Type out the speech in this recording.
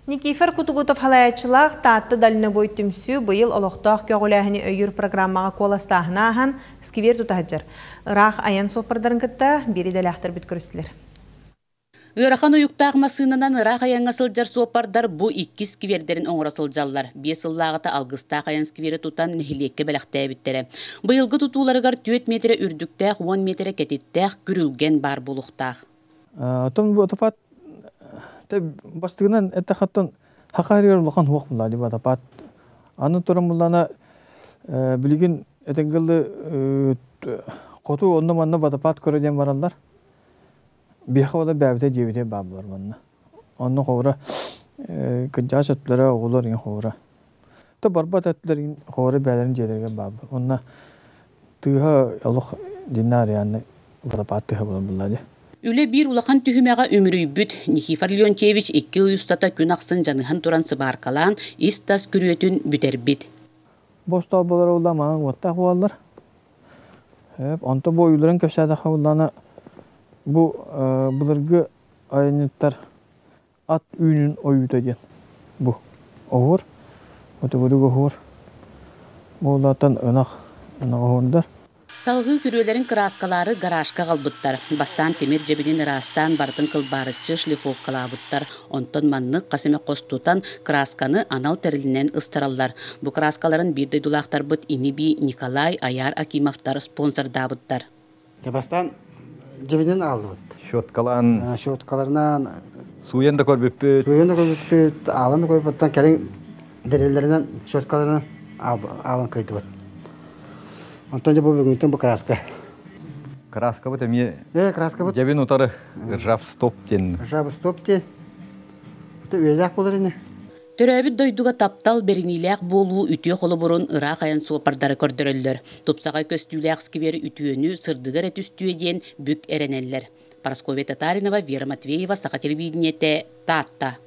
Никифор Кутугутов салайааччылаах Таатта дальнобой түмсүү быйыл олохтоох көҕүлээһини өйүүр программаҕа куоластааһыны ааһан сквер тута сылдьар. Ыраах айан суоппардарын кытта биир идэлээхтэрбит көрүстүлэр. Ыарахан уйуктаах массыынанан ыраах айаҥҥа сылдьар суоппардар бу иккис сквердэрин оҥоро сылдьаллар. 5 сыллааҕыта Алгыстаах айан сквери тутан нэһилиэккэ бэлэхтээбиттэрэ. Быйылгы тутууларыгар 4 миэтэрэ үрдүктээх, 10 миэтэрэ кэтиттээх күрүлгэн баар буолуохтаах. Оттон бу отопат бастыгынан эттэхаттан хакарыгар улахан хуох булла ди батапат. Аны туран буллана билигин этенгылы хоту онно манна батапат көрө диэн бараллар. Биэхэ ола бэбите диэбите баа булар манна. Онно ховра кыдьаас өттүлэрэ оҕолор иҥ ховра. Та барбат өттүлэр ховра бээлэрин дьиэлэригэр баа. Онно тыыһа олох диннарианны водопад тыһа буолан булла дии. Үлэ биир улахан түһүмэҕэ үмүрүйбүт. Никифор Леонтьевич 2 ый устата күн ахсын дьаныһан туран сыбааркалаан, ис-тас күрүөтүн бүтэрбит. Бу остуолбалар улла маҥан уоттаах буолаллар. Онто бу ойууларын кэпсээтэххэ буллаана бу былыргы айанньыттар ат үүнүн ойуута диэн бу оһуор, отугурук оһуор. Бу улаатан ынах ынах оһуордар. Салгыы күрүөлэрин кырааскалаары гаражка аҕалбыттар. Бастаан тимир дьэбинин ыраастаан барытын кылбаарыччы шлифовкалаабыттар. Онтон маннык хас эмэ хос тутан кыраасканы анал тэрилинэн ыстараллар. Бу кырааскаларын биир дойдулаахтарбыт ини-бии Николай, Аяр Акимовтар спонсордаабыттар. Бастаан дьэбинин ааллыбыт. Щеткалаан. Щеткаларынан. Сууйан да көрбүппүт. Сууйан да көрбүппүт, аалан да көрбүттэн кэлин дэрэлэринэн щеткаларынан аалан кыйдыбыт. Онтон дьэ бу бүгүнтэн бу краска. Краскабыт эмиэ краскабыт. Дьэбин утары ржав стоп диэн. Ржав стоп диэн. Үйэлээх буолар ини. Төрөөбүт дойдуга таптал, бэриниилээх буолуу үтүө холобурун ыраах айан суоппардара көрдөрөллөр. Тупсаҕай көстүүлээх сквер үтүөнү, сырдыгы эрэ түстүө диэн бүк эрэнэллэр. Парасковья Татаринова, Вера Матвеева, Саха телевидениетэ, Таатта.